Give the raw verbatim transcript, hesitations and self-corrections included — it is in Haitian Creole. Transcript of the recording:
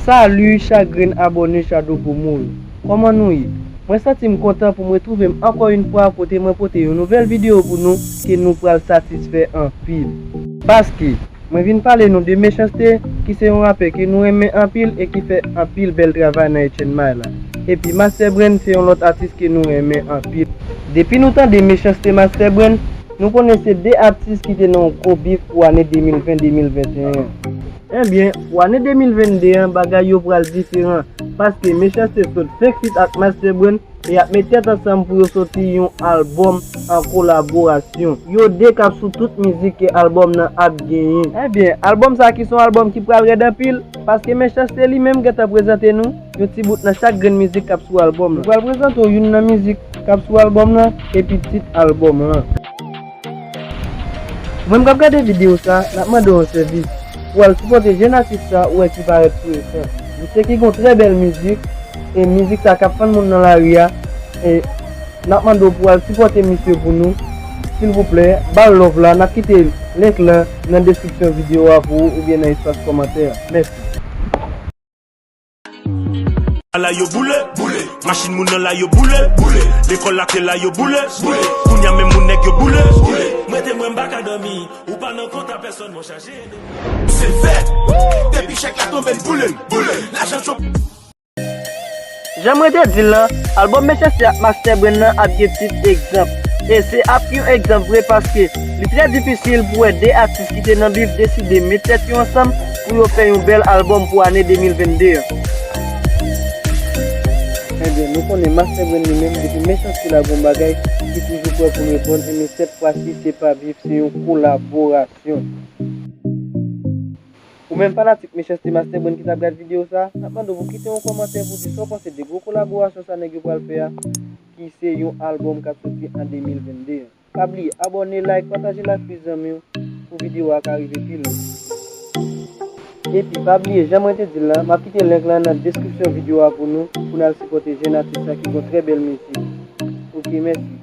Salut chak grenn abòne Shadow Promo yo. Kòman nou ye? Mwen santi m kontan pou m retwouve m ankò yon fwa kote mwen pote yon nouvèl videyo pou nou ke nou pral satisfè anpil. Paske, mwen vin pale nou de Mechanste, ki se yon rapè ke nou renmen anpil e ki fè anpil bèl travay nan H N M I la. Epi Master Brain se yon lòt atis ke nou renmen anpil. Depi nou tande Mechanste Master Brain, nou konnen se de atis ki te nan yon gwo bif pou ane de mil ven de mil venteyen an. Ebyen, pou ane de mil vennde an, bagay yo pral diferan, paske Mechanste sot fenk feat ak Master Brain e y ap met tèt ansanm pou yo soti yon albòm an kolaborasyon. Yo de k ap sou tout mizik ke albòm nan ap genyen. Ebyen, albòm sa ki se yon albòm ki pral rèd anpil, paske Mechanste li menm gentan prezante nou yon ti bout nan chak grenn mizik k ap sou albòm nan. Nou pral prezante w youn nan mizik k ap sou albòm nan, epi tit albòm lan. Ou menm k ap gade videyo sa, n ap mande w yon sèvis. Pou w al sipòte jèn atis sa ou wè ki parèt sou ekran. Misye ki gon trè bèl mizik, e mizik sa k ap fann moun nan lari a, e n ap mande w pou w al sipòte misye pou nou. Silvouplè, ba l love la, n ap kite link lan nan deskripsyon videyo a pou ou oubyen nan espas kòmantè a. Mèsi. La yo boule, boule. Machin moun nan la yo boule, boule. Lekòl la te la yo boule, boule. Kounya menm moun nèg yo boule, boule. M rete mwen m pa ka dòmi. Ou pa nan kont a pèsòn, mwen chaje ede. Se fèt. Depi chèk la tonbe n boule, boule. Lajan chop. Jan mwen te di l lan, albòm Mechanste ak Master Brain nan ap gen tit egzanp. E se ap yon egzanp vre paske li trè difisil pou wè de atis ki te nan bif deside met tèt yo ansanm pou yo fè yon bèl albòm pou ane de mil vennde an. Ebyen, nou konnen Master Brain li menm, depi Mechanste lage yon bagay, li toujou prè pou l reponn, ebyen sèt fwa si se pa bif, se yon kolaborasyon. Ou menm fanatik Mechanste Master Brain ki t ap gad videyo sa, n ap mande w pou kite yon kòmantè pou di sa w panse de gwo kolaborasyon sa nèg yo pral fè a, ki se yon albòm k ap soti an de mil vennde an. Pa bliye abòne, like, pataje l ak plis zanmi w pou videyo a ka rive pi lwen. Epi pa bliye, jan mwen te di l lan, m ap kite link lan nan deskripsyon videyo a pou nou, pou n al sipòte jèn atis sa ki gon trè bèl mizik. Ok, mèsi.